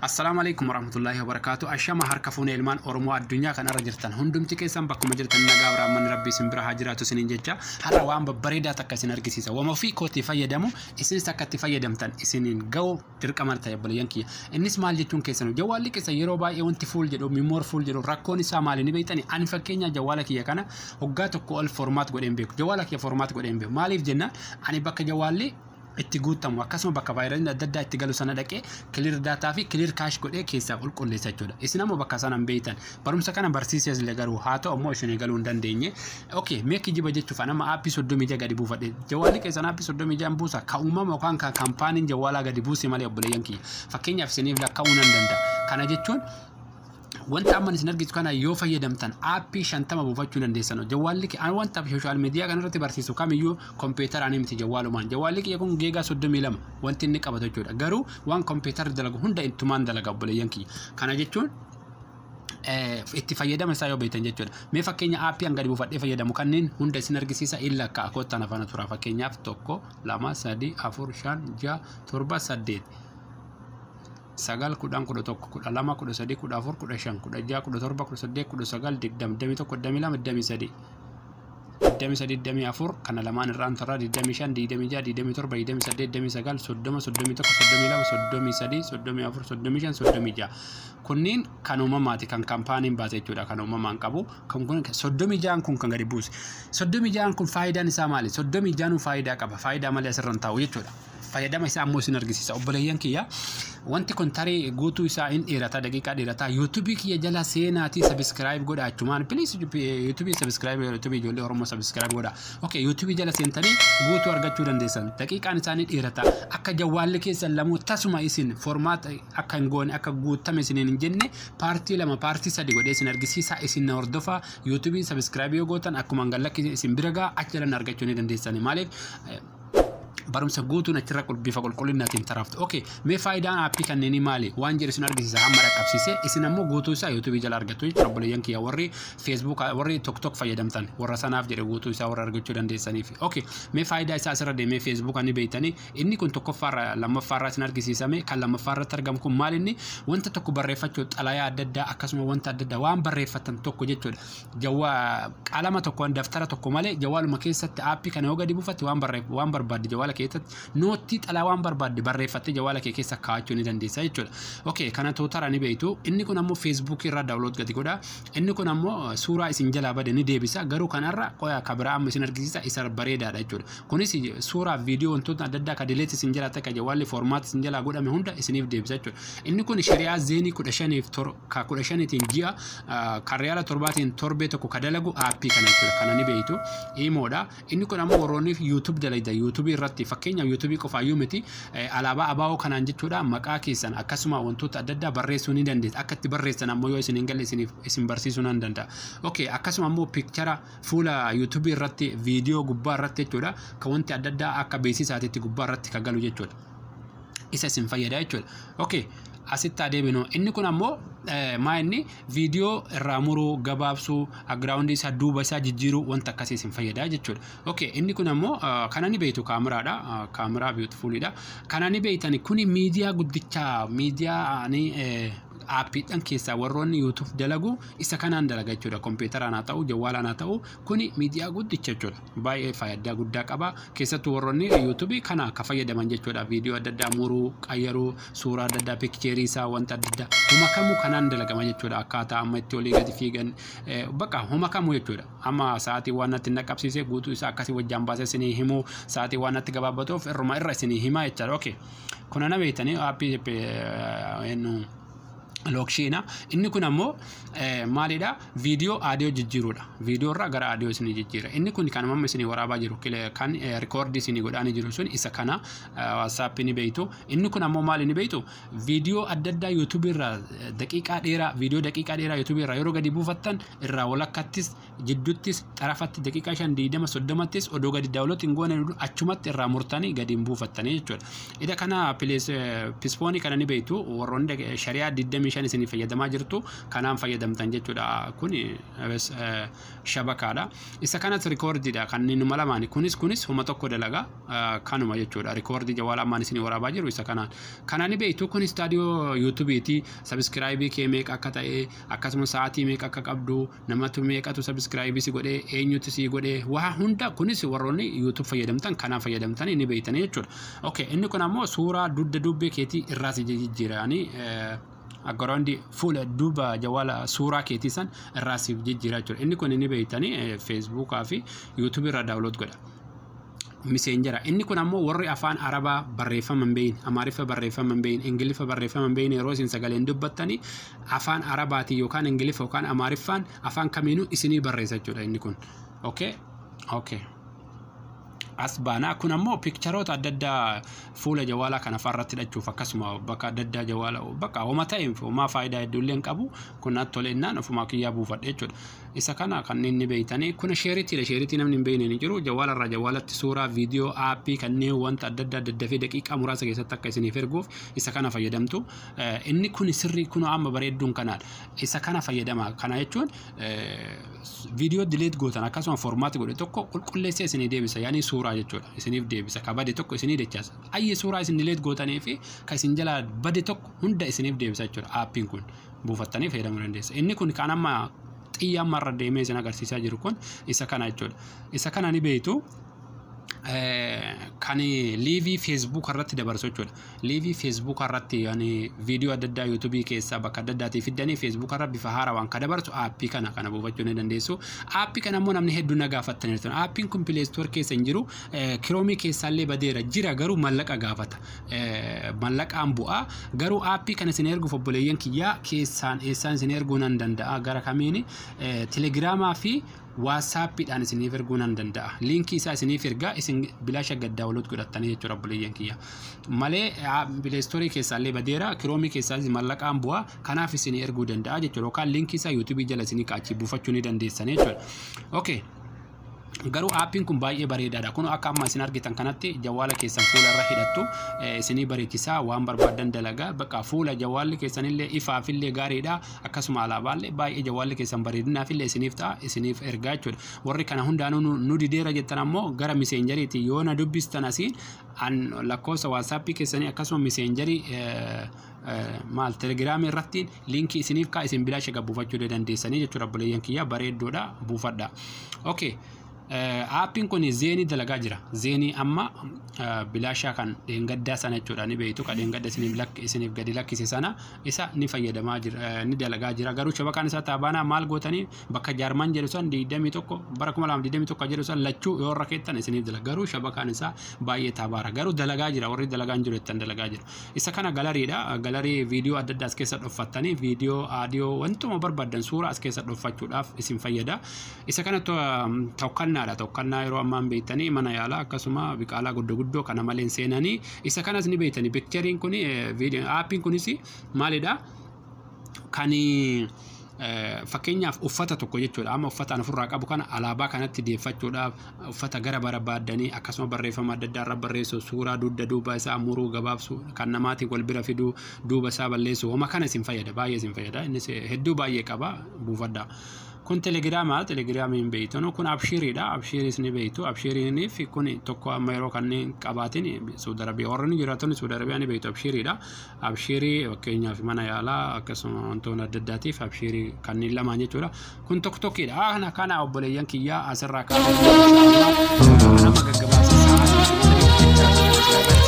Assalaamu alaikum warahmatullahi wabarakatuh. Ashama harka fuune ilmaan Oromoo addunyaa kanarra jirtan hundumti keessan bakkuma jirtan nagaa biraaman rabbi isin bira haa jiraatu isiniin jecha har'a waan babbareedaa takka isin argisiisa. Wama ofii kootii fayyadamu isinis akka itti fayyadamtan isiniin ga'u dirqama ta'e obboleeyyan kiyya. Innis maal jechuun keessan jawwaalli keessa yeroo baay'ee wanti full jedhu memory full jedhu rakkoon isaa maali ni beektani? Ani fakkeenya jawwaala kiyya kana hoggaa tokko ol format godheen beeku. Jawwaala kiyya format godheen beeku. Maaliif jennaan ani bakka jawwaalli itti guutamu akkasuma bakka vaayirasiin adda addaa itti galu sana dhaqee clear data fi clear cache godhee keessaa qulqulleessa jechuudha. Isin ammoo bakka sana hin beektan. Barumsa kana barsiisees illee garuu haa ta'u ammoo isin galuu hin dandeenye. Okay, mee kijiba jechuuf nama aappii 36 gadi buufadhe. Jawwaalli keessan aappii 36 buusa. Ka uumama yookaan ka kaampaaniin jawwaalaa gadi buuse malee obboleeyyan kiyya. Fakkeenyaaf isiniif lakkaa'uu nan danda'a. Kana jechuun wanta amma isin argitu kana yoo fayyadamtan aappii 50 buufachuu dandeessan. Jawwaalli an wanta social media kanarratti barsiisu kamiyyuu kompiitaraan miti jawwaalumaan. Jawwaalli kiyya kun giga 32 wanti inni qabatu jechuudha. Garuu waan kompiitarri dalagu hunda ittumaan dalaga obboleeyyan kiyya. Kana jechuun itti fayyadama isaa yoo beektan jechuudha. Mee fakkeenya aappii an gadi buufadhee fayyadamu kanneen hunda isin argisiisa illa akka akkoottan afaan tura. Fakkeenyaaf 1 2 3 4 5 6 7 8 9 10 11 12 13 14 15 16 17 18 19 20 21 22 23 23 24 kana lamaan irraan tarraa 25 26 27 28 29 30 31 32 33 34 35 36 kunniin kan uumamaati kan kaampaaniin baase jechuudha kan uumamaan qabu kan kun 36 kun kan gadi buuse 36 kun faayidaan isaa maali 36 faayidaa qaba faayidaa malee asirra hin taa'u jechuudha. Fayyadama isaa ammoo isin argisiisa obboleeyyan kiyya. Wanti kun tarii guutuu isaa hin dheerata daqiiqaa dheerataa. Yuutuubii kiyya jala seenaatii subscribe godha achumaan please yuutuubii subscribe yuutuubii ijoollee Oromoo subscribe godha. Okay, yuutuubii jala seentanii guutuu argachuu dandeessan. Daqiiqaan isaanii dheerata. Akka jawwaalli keessan lamuu tasuma isin format akka hin goone akka guutame isiniin hin jenne paartii 2 paartii 3 godhee isin argisiisa. Isin hordofaa yuutuubii subscribe yoo gootan akkuma gallakki isin bira ga'a achi jalan argachuu ni dandeessani. Maaliif barumsa guutuun achirra bifa qulqullinaatiin taraftu. Okay, mee faayidaan aappii kanneenii maali? Waan jedhu isin argisiisa hamma dhaqqabsiise. Isin ammoo guutuu isaa yuutuubii jala argattu jechuudha. Obboleeyyan kiyya warri Facebook warri TikTok fayyadamtan warra sanaaf jedhe guutuu isaa warra argachuu dandeessaniif. Okay, mee faayidaa isaa asirra deemee Facebook ni beektanii inni kun tokkoffaarra lammaffaarra isin argisiisame kan lammaffaarratti argamu kun maal inni wanta tokko barreeffachuu xalayaa adda addaa akkasuma wanta adda addaa waan barreeffatan tokko jechuudha. Jawwaa qalama tokko daftara tokko malee jawwaaluma keessatti aappii kana yoo gadi buufatte waan barbaadde jawwaala keessatti nootti xalaa waan barbaadde barreeffattee jawwaala kee keessa kaa'achuu ni dandeessa jechuudha. Okay, kana tootara ni beektu. Inni kun ammoo Facebook irraa download gadi godha. Inni kun ammoo suuraa isin jalaa bade ni deebisa. Garuu kanarra qoyaa kabiraa amma isin argisiisa isa bareedaadha jechuudha. Kunis suuraa viidiyoo wantoota adda addaa ka delete isin jalaa ta'e ka jawwaalli format isin jalaa godhame hunda isiniif deebisa jechuudha. Inni kun shari'aa zeenii 15 ka 15tiin ji'a kan riyaala 7tiin torbee tokko ka dalagu aappii kana jechuudha. Kana ni beektu. Imoodha. Inni kun ammoo warroonni YouTube dalagdan YouTube irratti fakkeenyaaf yuutuubii qofaayyuu miti alaabaa abaa'oo kanaan jechuudha maqaa keessan akkasuma wantoota adda addaa barreessuu ni dandeessa. Akka itti barreessan ammoo yoo isin hin galle isin barsiisuu nan danda'a. Okay, akkasuma ammoo piikchara fuula yuutuubii irratti viidiyoo gubbaa irratti jechuudha kan wanti adda addaa akka beeksisaatiitti gubbaa irratti kan galu jechuudha. Isa isin fayyada jechuudha. Okay, asitti adeeminu. Inni kun ammoo maa inni viidiyoo irraa muruu gabaabsuu background isaa duuba isaa jijjiiruu wanta akkasii isin fayyada jechuudha. Okay, inni kun ammoo kana ni beektu kaameraadha. Kaameraa beautifulidha. Kana ni beektani kuni miidiyaa guddichaa miidiyaa ni aappiidhaan keessaa warroonni YouTube dalagu isa kanaan dalaga jechuudha. Kompiitaraan haa ta'u jawwaalaan haa ta'u kuni miidiyaa guddicha jechuudha. Baay'ee faayidaa guddaa qaba. Keessattuu warroonni YouTube kana akka fayyadaman jechuudha. Viidiyoo adda addaa muruu, qayyaruu, suuraa adda addaa, piikcherii isaa wanta adda addaa huma kamuu kanaan dalagama jechuudha. Akkaataa amma itti olii gadi fiigan bakka huma kamuu jechuudha. Amma sa'aatii waan natti naqqabsiise guutuu isaa akkasii wajjaan baasee isinii himuu sa'aatii waan natti gabaabbatuuf irruma irra isinii himaa jechuudha. Okay. Kuna na beektanii aappii lookshiina. Inni kun ammoo maalidha? Viidiyoo aadiyoo jijjiiruudha. Viidiyoo irraa gara aadiyoo isinii jijjiira. Inni kun kan amma isinii waraabaa jiru kan rikoordii isinii godhaanii jiru sun isa kana waatsaappii ni beektu. Inni kun ammoo maali ni beektu? Viidiyoo adda addaa yuutuubii irraa daqiiqaa dheeraa viidiyoo daqiiqaa dheeraa yuutuubii irraa yeroo gadi buufattan irraa walakkattis jidduttis xarafatti daqiiqaa 5 20 30ttis odoo gadi daawwaloot hin goone achumatti irraa murtanii gadi hin buufattanii jechuudha. Ida kana pispoonii kana ni beektu warroonni shari'aa 25 25 isin fayyadamaa jirtu kanaan fayyadamtan jechuudha. Kun shabakaadha. Isa kanas rikoordiidha kanneen numa lamaani. Kunis homa tokko dalagaa kanuma jechuudha. Rikoordii jawaala ammaan isin waraabaa jiru isa kanaan. Kana ni beektu. Kun istaadiyoo yuutuubiiti. Sabiskiraayibii kee meeqa akka ta'e, akkasumas sa'aatii meeqa akka qabdu, namatu meeqatu sabiskiraayibii si godhee, eenyutu si godhee, waa hunda kunis warroonni yuutuub fayyadamtan kanaan fayyadamtan ni beektanii jechuudha. Okay, inni kun ammoo suuraa dugda dubbee keetii irraa si jijjiiranii aggaroonni fuula duuba jawaala suuraa keetii san irraa siif jijjiira jechuudha. Inni kun ni beektanii feesbuukaa fi yuutuubii irraa daawuloot godha. Miseenjera. Inni kun ammoo warri afaan Arabaa barreeffama hin beeyin, Amaariffa barreeffama hin beeyin, Ingiliffa barreeffama hin beeyin, yeroo isin sagaleen dubbattanii afaan Arabaatiin yookaan Ingiliffa yookaan Amaariffaan afaan kamiinuu isinii barreessa jechuudha inni kun. Okay? Okay. As baanaa. Kun ammoo piikcharoota adda addaa fuula jawaalaa kana irratti hidhachuuf, akkasuma bakka adda addaa jawaala bakka homa ta'eef homaa faayidaa hedduu illee hin qabu. Kun natti tolennaan ofumaa kiyyaa buufadhe jechuudha. Isa kana kanneen ni beeytanii. Kun sheeritiidha. Sheeritii namni hin beekne ni jiru. Jawaala irraa jawaalatti suuraa, viidiyoo, aappii kanneen wanta adda addaa daddafee daqiiqaa muraasa keessatti akka isiniif erguuf isa kana fayyadamtu. Inni kun sirrii kun amma bareedduun kanaadha. Isa kana fayyadama. Kana jechuun viidiyoo dileet gootan akkasuma formaati godhe tokko qulqulleessee isinii deebisa. Yaani suuraa jechuudha. Isiniif deebisa. Ka bade tokko isinii dachaasa. Ayyi suuraa isin dileet gootanii fi ka isin jalaa bade tokko hunda isiniif deebisa jechuudha. Aappiin kun buufattanii fayyadamuu dandeessa. Inni kun kan amma xiyya amma irra deemee isin agarsiisaa jiru kun isa kana jechuudha. Isa kana ni beektu. Kan liivii feesbuuk irratti dabarsu jechuudha. Liivii feesbuuk irratti yani viidiyoo adda addaa yuutuubii keessaa bakka adda addaatii fiddanii feesbuuk irra bifa haarawaan kan dabarsu aappii kana buufachuu ni dandeessu. Aappii kana immoo namni hedduu na gaafattaniirtu. Aappiin kun pileestoor keessa hin jiru. Kiroomii keessaallee badeera jira, garuu mallaqa gaafata. Mallaqaan bu'aa. Garuu aappii kana isin erguuf obboleeyyan kiyyaa keessaan eessaan isin erguu nan danda'a? Gara kamiini? Telegiraamaa fi waasaappiidhaan isiniif erguu nan danda'a. Liinkii isaa isiniif ergaa, isin bilaasha gad daawwaloot godhattanii jechuudha obboleeyyan kiyya. Malee pileestoorii keessaallee badeera, kiroomii keessaas mallaqaan bu'aa, kanaaf isinii erguu danda'a jechuudha. Yookaan liinkii isaa yuutuubii jala isinii kaachii buufachuu ni dandeessan jechuudha. Okay. Garuu aappiin kun baay'ee bareedaadha. Kun akka amma isin argitan kanatti jawaala keessan fuula irra hidhattu, isinii bareechisaa, waan barbaadan dalagaa. Bakka fuula jawaalli keessanillee ifaafillee gaariidha. Akkasuma alaabaallee baay'ee jawaalli keessan bareedinaafillee isiniif ta'a, isiniif ergaa jechuudha. Warri kana hundaanuu nu dideera jettan ammoo gara miseenjariitti yoo na dubbistan asiin an lakkoofsa waatsaappii keessanii akkasuma miseenjarii maal telegiraamii irratti liinkii isiniif kaa, isin bilaasha buufachuu dandeessanii jechuudha obboleeyyan kiyya. Bareeddoodha, buufadha. Okay. Aappiin kun zeenii dalagaa jira. Zeenii amma bilaashaa kan dheengaddaa sana jechuudha ni beektu, kan dheengadda isiniif gadi lakkise sana isa ni fayyadamaa jira, ni dalagaa jira. Garuu shabakaan isaa taabaanaa maal gootanii bakka jaarman jedhu san 21 bara 2021 jedhu san lachuu yoo irra keettan isiniif dalaga. Garuu shabakaan isaa baay'ee taabaara. Garuu dalagaa jira, warri dalagaa hin jiru jettan dalagaa jira. Isa kana galariidha. Galarii viidiyoo adda addaa as keessa dhoffattanii viidiyoo, aadiyoo, wantuma barbaaddan suuraa as keessa dhoffachuudhaaf isin fayyada. Isa kana tokkannaa tokkannaadha. Tokkannaa yeroo ammaan beektanii mana yaalaa akkasuma biqaalaa guddoo guddoo kana malee seenanii isa kanas ni beektanii. Piikchariin kun, aappiin kunis maalidha? Kan fakkeenyaaf uffata tokko jechuudha. Amma uffata an ofirraa qabu kana alaabaa kanatti deeffachuudhaaf uffata gara barbaaddanii, akkasuma barreeffama adda addaa irra barreessu, suuraa dugda duuba isaa muruu, gabaabsuu, kan namaatiin wal bira fiduu, duuba isaa balleessu, homa kana isin fayyada, baay'ee isin fayyada. Innis hedduu baay'ee qaba, buufadha. Kun telegiraama, telegiraamii hin beeytanu. Kun abshiiriidha, abshiiriis ni beeytu. Abshiiriin fi kun tokko amma yeroo kanneen qabaatin Suudi Arabiyaa warroonni jiraatonni Suudi Arabiyaa ni beeytu abshiiriidha. Abshiirii fakkeenyaaf mana yaalaa akkasuma wantoonni adda addaatiif abshiirii kanneen lamaan jechuudha. Kun tokko tokkidha. Kana kana obboleeyyan kiyyaa asirraa kaasee nama gaggabaabsa sa'aatii